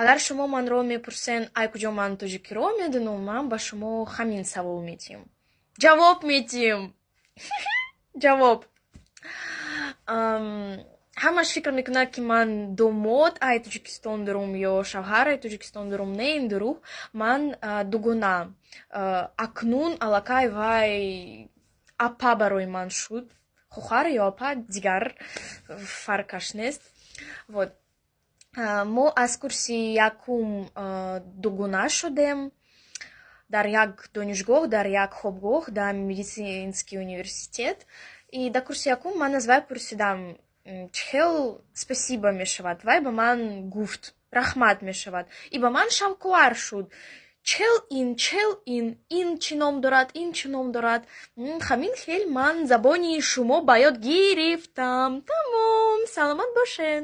Агар шумо манро мепурсен, ай куҷо ман тоҷикиро медонам, ман ба шумо ҳамин савол метиҳам. Ҷавоб метиҳам. Ҷавоб. Ҳамаш фикр мекунад, ки ман домод ай Тоҷикистон дорум ё шавҳар ай Тоҷикистон дорум. Не, ин дурӯғ. Ман дугона. Акнун аллакай вай апа барои ман шуд. Хухар ё апа, дигар фарқаш нест. Вот. Мо аз курси якум дугона шудем дар як донишгоҳ, дар як хобгоҳ, дар медицинский университет. И дар курси якум ман аз вай пурсидам, чӣ хел «спасибо» мешавад. Вай ба ман гуфт, «раҳмат» мешавад. И ба ман шавқовар шуд. Чел ин, чел ин, ин чӣ ном дорад, ин чӣ ном дорад. Ҳамин хел ман забони шумо ба ёд гирифтам. Тамом, саломат бошен.